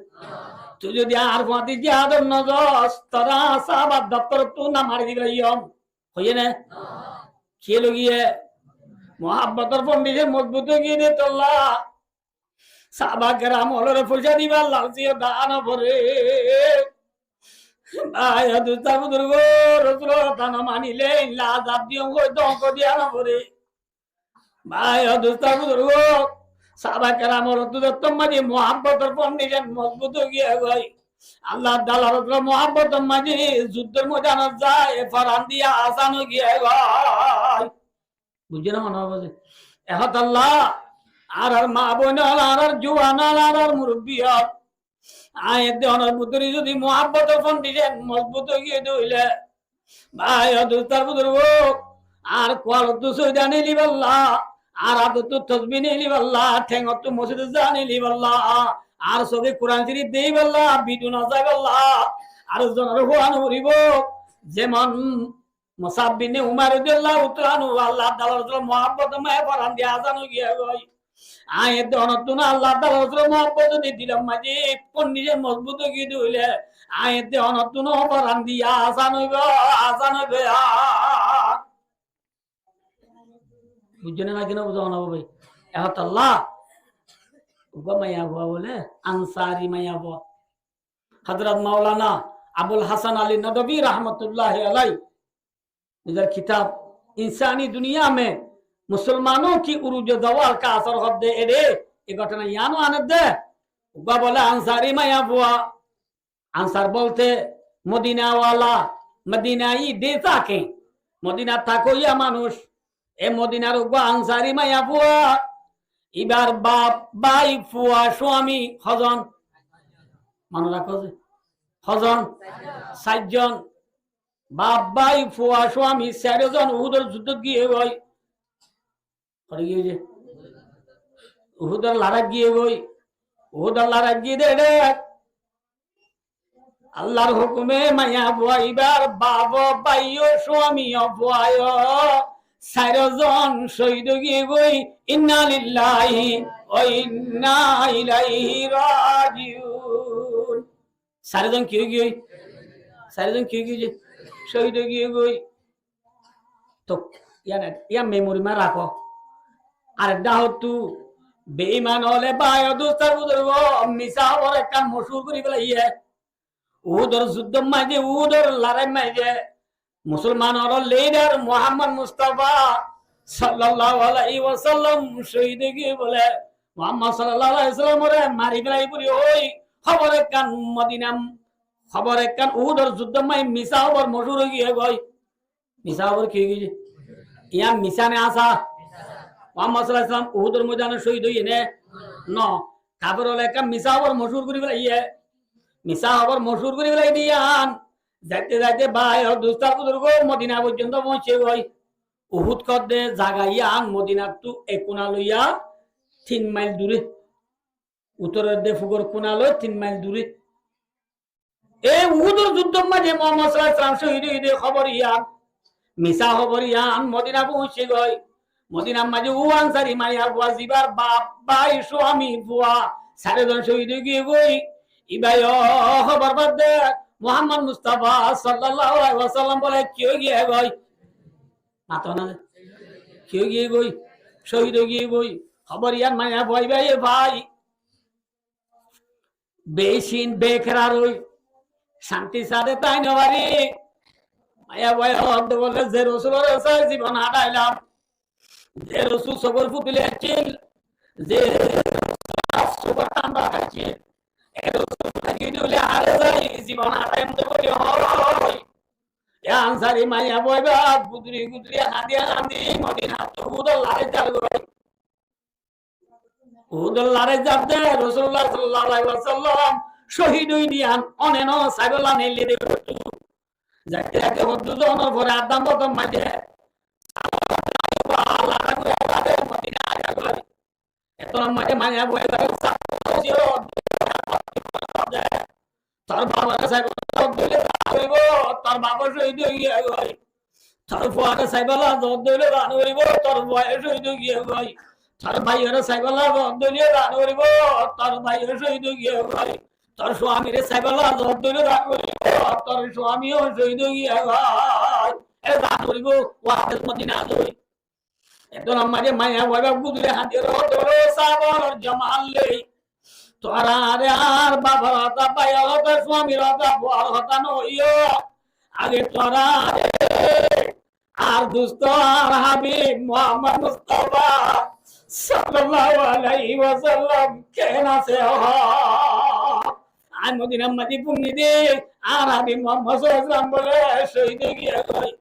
"Tui zodi añár fuañti jihadot no zos, tore sáhabar doftorottu mari dilaiyum." Hoiyé né? Kiyé loigiyé? Muhabbotor foundation mozbut ói giyé de tolla. Sáhaba keram ókkolore foicá dibar laalci ó dá no foré. Bái ó dustó buzurgó, Rosulor hotá no manilé, illa azab diyum hoi dóñko diya no foré. Bái ó dustó buzurgó, sáhaba keram ókkolor dustó mazé muhabbotor foundation mozbut ói giyé goi. Allar dalarotor muhabbotor mazé juddor moidanot zai foran diya asan ói giyé goi. Buijjó né mone hoó? E hotálla añárar maa boin ókkol, añárar juwan ókkol, añárar murubbi ókkol, aññí edde onor bútore zodi muhabbotor foundation mozbut ói giyé de óile, bái ó dustó buzurgó, añár kualottú sóida neelibálla, añár átottu tosbi neelibálla, théngottú mosjidot za neelibálla, añár sóge Kuran Córif deibálla, bidu no zaibálla, añár zonor huá no foribó, zemon Musab bin Umair rodiyallahu taala anhu Allar dalarotor muhabbotor mazé foran diya asan ói giyé goi. Aññí edde onottú no, Allar dalarotor muhabbot zodi dilor mazé foundation mozbut ói giyé de óile, aññí edde onottú no foran diya asan óibo, asan óibo. Buijjó né naki no buzó, bái? E hotálla uggwá maiyafua bóle Ansari maiyafua. Hazrat Maulana Abul Hasan Ali Nadwi rahmatullahi alaih nizor kitab Insani Duniya Mein Musolmanon Ki Uruj Zawal Ka Asar hoó de, ére e góthona yián ó ané de. Uggwá bóle Ansari maiyafua, Ansar bolte Modina wala, Modinai de táke, Modinat tákoiya manúic. E Modinar uggwá Ansari maiyafua, ibar baf, bái, fua, suami hozon? Mone rakó ze. Hozon? Sairzon. Baf, bái, fua, suami sairzon Uhudor juddot giyé goi. Hode giyé ze? Uhudor lorait giyé goi. Uhudor lorait giyé de ére Allar hukume maiyafua ibar baf ó, bái ó, suami ó, fua ó, sairzon cóhid ói giyé goi. Inna lillahi wa inna ilaihi rajiun. Sairzon ki ói giyé? Sairzon ki ói giyé? Cóhid ói giyé goi. Tóu, yián, yián memory mazé rakó. Ar edde hoóttu, beiman ókkole bái ó dustó buzurgó, misá hóbor ekkán mochúr gorí felaiyé. Uhudor juddor mazé, Uhudor lorait mazé, Musolman ókkolor lidar Muhammad Mustafa sallallahu alaihi wasallam cóhid ói giyé bóle, Muhammad sallallahu alaihi wasallamore mari felaiyé buli hoi hóbor ekkán Modina, hóbor ekkán Uhudor juddor mazé misá hóbor mochúr ói giyé goi. Misá hóbor ki ói giyé? Yián misá né asá? Muhammad sallallahu alaihi wasallam Uhudor moidanot cóhid óiye né? No. Kafer ókkole ekkán misá hóbor mochúr gorí felaiyé. Misá hóbor mochúr gorí felaiyé de yián zaite zaite bái ó dustó buzurgó, Modina foijjonto foóñiccé goi. Uhud hoó de zaga yián Modinattú ek kuna loiya tin mail dure. Uttor de fugor kuna loi tin mail dure. E Uhudor juddor mazé Muhammad sallallahu alaihi wasallam cóhid óiye de hóbor yián, misá hóbor yián Modina foóñiccé goi. Modinar mazé u Ansari maiyafua zibar baf, bái, suami, fua sairzon cóhid ói giyé goi. Ibaye hóbor fadde Muhammad Mustafa sallallahu alaihi wasallam bóle ki ói giyé goi? Mato na ze. Ki ói giyé goi? Cóhid ói giyé goi. Hóbor yián maiyafua ibaye fai. Beicin bekerar ói, cánti sáde tái no fari. Maiyafuaye hoódde bóle, ze Rosulore sai zibon hañdailam, ze Rosul sógor futuli accíl, Ze sufar tánda háiye, e Rosul háiye dóile ar zai zibon ar em to kori hoi. E Ansari maiya boiba guduri guduri handi handi Modinattu Uhudor lorái zargoi. Uhudor lorái zadde Rosulullah sallallahu alaihi wasallam cóhid ói diyan, oneno saiballa neille de goittu. Zaite zaite hoddu zonor fore addan boton maze Modina aigoi. Eto maze maiya boiba saf. Tor babare saiballa zot dóile zan uçibo, tor baba cóhid ói giyé goi. Tor fuare saiballa zot dóile zan uçibo, tor fua cóhid ói giyé goi. Tor báiyore saiballa zot dóile zan uçibo, tor bái cóhid ói giyé goi. Tor cuamire saiballa zot dóile zan uçibo, tor cuamiyo cóhid ói giyé goi. E zan uçibo, wafes Modinat ói. Eto maze maiya boiba guduri handi hoór, sahabar jamaat loi, tuáñra are ar babar hotá, báiyor hotá, cuamir hotá, fuar hotá no hoiyó. Age tuáñra are ar dusto, ar habib Muhammad Mustafa sallallahu alaihi wasallam ken asé hoó. Añí Modinar maze fúnni de, ar habib Muhammad sallallahu alaihi wasallam bole cóhid ói giyé goi.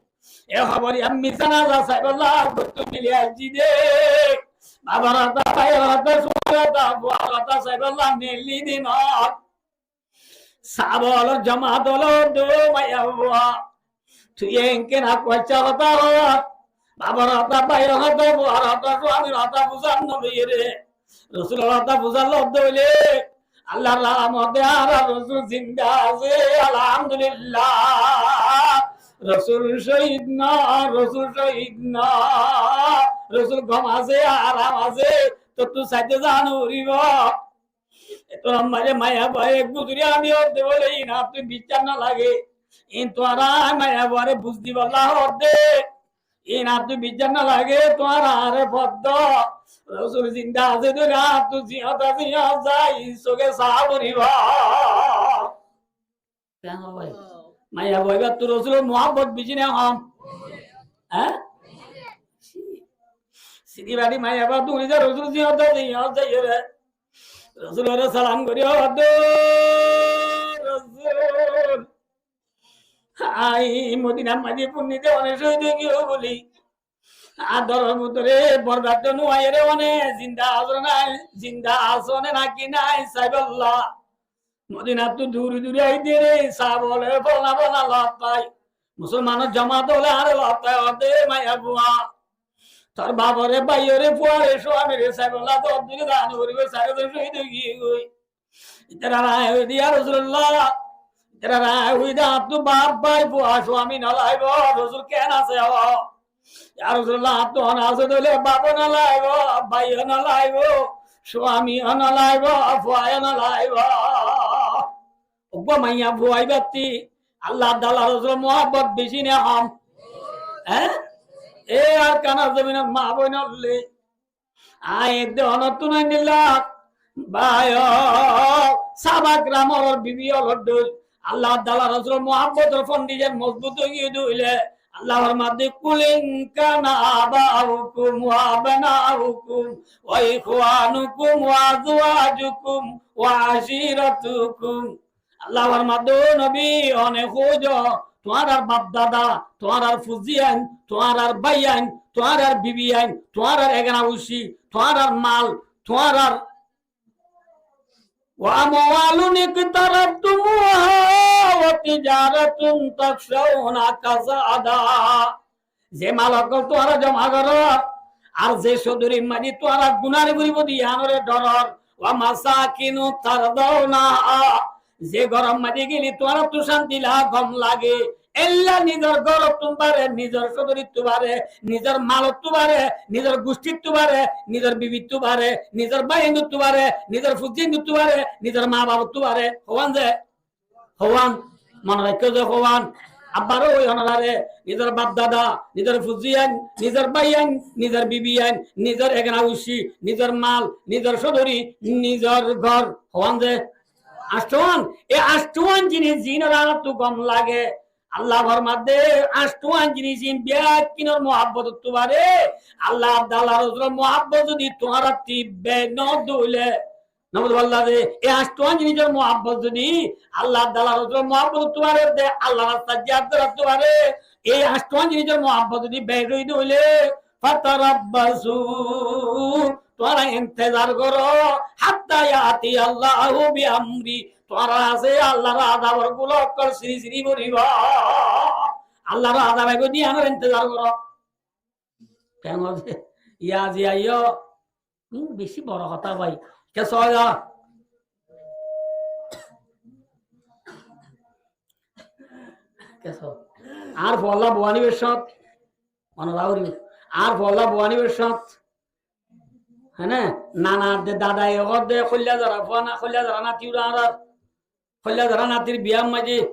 E hóbor yián misa na za, saiballa goittu mili aijjí de. Babar hotá, báiyor hotá, cuamir hotá, fuar hotá saiballa neilli de no. Sahabar jamaat ókkol, dó maiya fua, tui enke na kuaccá hotá hoór, babar hotá, báiyor hotá, fuar hotá, cuamir hotá fusár no loiyóre, Rosulor hotá fusár lodde óile, Allar rahmote añárar Rosul zinda asé, alhamdulillah. Rosul cóhid no, Rosul cóhid no, Rosul gom asé, aram asé, tottú saite zan uçibo. Eto maze maiya fuaye guduri handi hoór de bole, iín añáttu biccác no lage. Iín tuáñra maiya fuare buz diballa hoór de. Iín añáttu biccác no lage, tuáñra are foddo. Rosul zinda asé dóile añáttu ziyót asé, ziyót zai, sóge saá foribo. Maiya fuaibattu Rosulor muhabbot beci na hom? Há? Sidi badi maiya fua duri za Rosul ziyót asé, ziyót zaiyóre Rosulore salam gori, "Ó Rosul, añí Modinar maze fúnni de one cóhid ói giyé buli. Añár doror bútore bordat no aiyóre one zinda asó nai, zinda asó ne naki nai saiballa. Modinattu duri duri aidde re, sahabar folna folna lottai, musolmanor jamaat ókkol are lottai, hoór de maiya fua, tor babare, báiyore, fuare, cuamire saiballa zot dóile zan uçibo, saire zon cóhid ói giyé goi." Ítarare aññí hoói de, "Ya Rosulullah," ítarare aññí hoói de, "añáttu baf, bái, fua, cuami no laibo, Rosul ken asé hoó. Ya Rosulullah, añáttu one asé dóile baf ó no laibo, bái ó no laibo, cuami ó no laibo, fua ó no laibo." Uggwá maiya fuaibattí Allar de Allar Rosulor muhabbot beci na hom? Há? E Arkanor zominor maa boin ókkol, aññí edde onottú no endilla, bái ó, sahaba keramor bibi ókkol dóil, Allar de Allar Rosulor muhabbotor foundation mozbut ói giyé dóile, Allah formar de, "Qul in kana abaukum wa abnaukum wa ikhwanukum wa azwajukum wa ashiratukum." Allah formar de, "Ó nobi, one hoó de, tuáñrar baf dada, tuáñrar fuziyain, tuáñrar báiyain, tuáñrar bibiyain, tuáñrar egana ucci, tuáñrar mal, tuáñrar, wa amwalun iqtaraftumuha wa tijaratun takhshawna kasadaha." Ze mal ókkol tuáñra joma gorór, ar ze códorir maze tuáñra gunare foribo de yiánore dhoror, wa masakinu tardawnaha, ze góror maze gele tuáñrattú cánti lage, gom lage, éilla nizor górottú bade, nizor códorittú bade, nizor malottú bade, nizor gucthíttú bade, nizor bibittú bade, nizor báiyaindóttu bade, nizor fuziyaindóttu bade, nizor maa babottú bade, hoówan ze Hoówan, mone raikkó de hoówan, abbar ói onorare, nizor baf dada, nizor fuziyain, nizor báiyain, nizor bibiyain, nizor egana ucci, nizor mal, nizor códori, nizor gór, hoówan de ancthuwan, e ancthuwan zinis ziínor añáttu gom lage, Allah formadde, añctuwán jinis in bekkúnor muhábbotottú baré, Allah ar Allar Rosulor muhábbot zodi tuáñrattú ber no óile, no buzó de, e añctuwán jinisor muhábbot zodi Allah ar Allar Rosulor muhábbotottú baré de, Allar rastat jihad gorattú baré, e añctuwán jinisor muhábbot zodi ber ói de óile, fatarabbasu, tuáñra intezar goró, hatta ya'tiyallahu bi amri, tuáñrar asé Allar azabor gula ókkol siri siri foribó. Allar azab aibó de, añára intezar goró. Keén hoó de? Yá, zi aiyó. Hm, beci boro hotá bái. Keén hoó de? Keén hoó? Añár fualla buani bessot. Mone raóri. Añár fualla buani bessot. Hene? Nana de, dada e hoó de, hoilla zara fuana, hoilla zara nati ura añárar. Hoilla zara natir biyar maze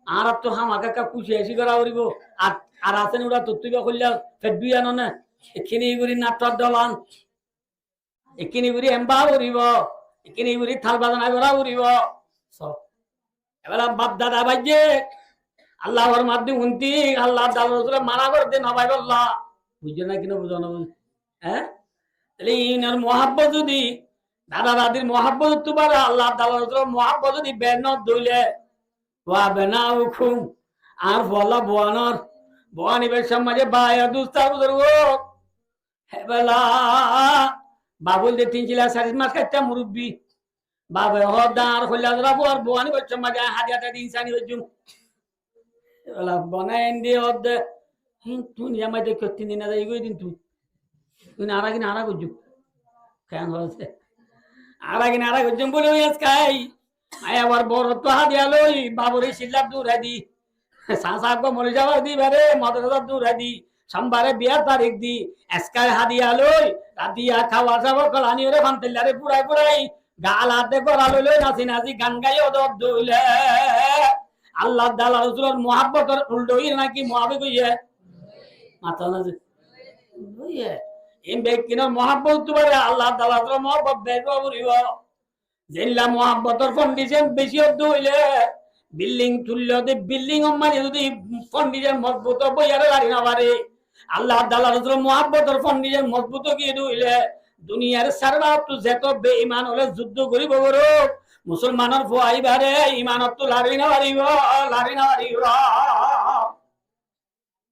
añárattú hámaká kúci aci gora foribó. Ar, ar asé né ura tottú iba hoilla feddu iyan ne. Ekkíni gori nator dolan. Ekkíni gori emba foribó. Ekkíni gori tal bazana gora foribó. So. Ebela baf dada bái de, Allah formadde unti, Allah ar Allar Rosule mana goredde no bái bolla. Buzó né ki no buzó na? Hé? Tóile inor muhábbot zodi, dada dadir muhábbotottú baré, Allah ar Allar Rosulor muhábbot zodi ber no óile, wa abnaukum, añár fualla buanor, buani bessot maze bái ar dustó buzurgó, Ebela, baf óilde tin cilla sair mas kaitta murubbi. Bafe hoó de añár hoilla zara fuar buani bessot maze hadiya ta din sani hoijjum. Ebela, bone indi hoó de, hin, tui niya maze kottin din na zai goi din tui. Tui na ara ki na ara goijjum. Keén hoó de? Ara ki na ara goijjum buli oi askai. Maiyafuar borottú hadiya loi, bafore silla durai di. Sasa aggo mori zabar di bare, madrasa durai di. Sombare biyar tarik di. Eskai hadiya loi, ratiya kawar sabo kolani ore fantaillare furai furai. Ga aladde gora loi loi nasi nasi gan gai odot dóile. Allah Taala Rosulor muhabbotor ulto oiye naki muafik oiye? Mata na ze. Oiye. In bekkinor muhabbot tu bare Allah Taala Rosulor muhabbot beci goribo. Zeilla muhabbotor foundation beci ódde óile, building tuille de, building or maze zodi foundation mozbut ó, boiyare lari no fare. Allah Taala Rosulor muhabbotor foundation mozbut ói giyé de óile, duniyar sarbattú zeto beiman ókkole juddó goribo goruk, musolmanor fua ibare imanottú lari no faribo, lari no faribo.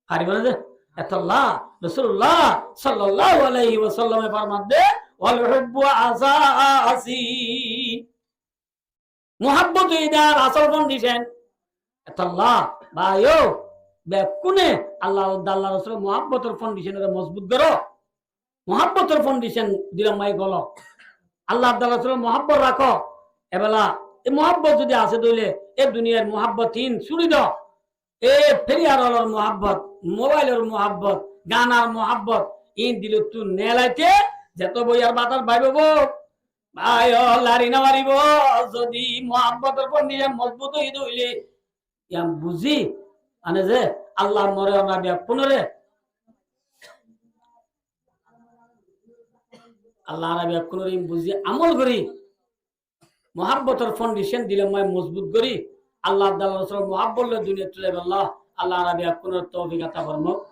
Faribo né ze? Etolla Rosulullah sallallahu alaihi wasallame formadde, "Wal hubbu asasi." Muhabbot óilde asol foundation. Etolla bái o, bekkune Allah, Allah Rosulor muhabbotor foundation ore mozbut goro. Muhabbotor foundation dilor maze golo. Allah Taala Rosulor muhabbot rakó. Ebela, e muhabbot zodi asé de óile, e duniyar muhabbot in suri do. E player ólor muhabbot, mobile or muhabbot, ganar muhabbot, in dilottú nelaite, zeto boiyar batar bái baibo, bái o, lari no faribo, zodi muhabbotor foundation mozbut ói de óile, iyan buzi, mane ze, Allah more onabi ekkunore, Allah onabi ekkunore in buzi amol gori, muhabbotor foundation dilor maze mozbut gori, Allah Taala Rosulor muhabbot loi duniyat tule bella, Allah onabi ekkunore toufik ata formok.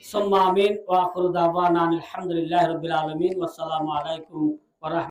Summa amin, wa akhiru da'wana anil hamdulillahi rabbil alamin, wassalamu alaikum wa rahmatullahi